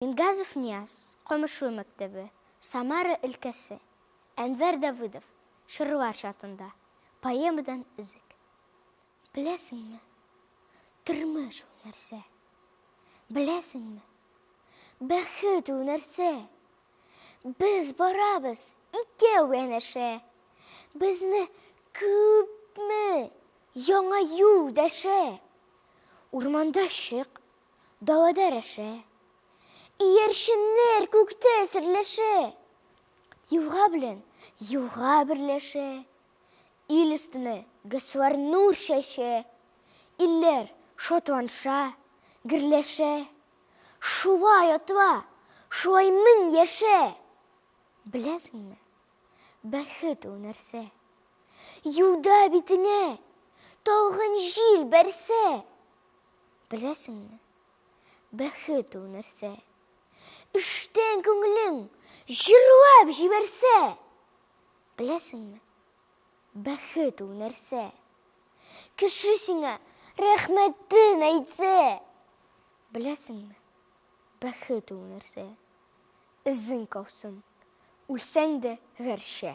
Мингазов Нияз, Камышлы мәктәбе, Самара өлкәсе. Әнвәр Давыдов, Чорлар чатында. Поэмадан өзек. Беләсеңме, тормыш ул нәрсә? Беләсеңме, бәхет ул нәрсә? Без барабыз икәү янәшә. Безне күпме яңа юл дәшә. Урманда чык, далада рәшә. Иярченнәр күктә серләшә. Елга белән елга берләшә. Ил өстенә гөсвар нур чәчә. Илләр шатланша, гөрләшә. Шулай атла, шулай мең яшә! Беләсеңме, бәхет ул нәрсә? Юлда битеңә талгын җил бәрсә! Беләсеңме, бәхет ул нәрсә? Эштән күңелең җырлап җибәрсә! Беләсеңме, бәхет ул нәрсә? Кеше сиңа рәхмәтен әйтсә! Беләсеңме, бәхет ул нәрсә? Эзең калсын, үлсәң дә гәрчә.